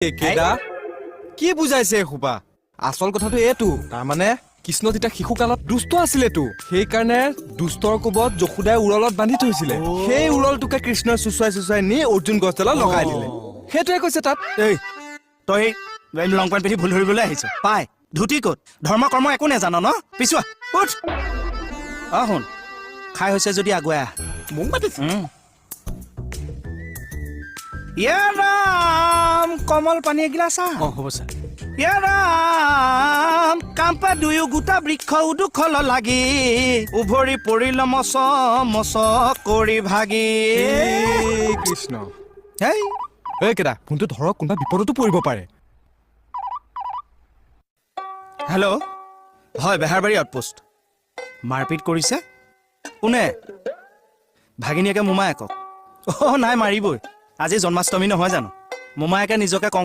কেদা, কি বুজাইছে এসোপা? আচল কথাটো এইটো, তাৰমানে কৃষ্ণ তেতিয়া শিশুকালত দুষ্ট আছিলেতো, সেইকাৰণে দুষ্টৰ কোবত যশোদাই উৰলত বান্ধি থৈছিলে। সেই উৰলটোকে কৃষ্ণই চুচুৱাই চুচুৱাই নি অৰ্জুন গছডালত লগাই দিলে। সেইটোৱে কৈছে তাত। এই, তই এই লং পেণ্ট পিন্ধি ভুল ধৰিবলৈ আহিছ পাই। ধুতি ক'ত? ধৰ্ম কৰ্ম একো নেজান ন? পিছুৱা, উঠ। অ শুন, খাই হৈছে যদি আগুৱাই আহ। মোক মাতিছে? ইয়া ৰাম, কমল পানী এগিলাচ আহ। অ, হ'ব ছাৰ। ইয়া ৰাম, কাম্পা দুয়ো গোটা বৃক্ষ উদুখল লাগি উভৰি পৰিল মচ মচ কৰি ভাগি। এই কৃষ্ণ। হেই। এই কেদা, ফোনটো ধৰক, কোনোবা বিপদতো পৰিব পাৰে। হেল্ল', হয়, বেহাৰবাৰী আউটপোষ্ট। মাৰপিট কৰিছে কোনে? ভাগিনীয়েকে মোমায়েকক? অ' নাই, মাৰিবই। আজি জন্মাষ্টমী নহয় জানো? মোমায়েকে নিজকে কংস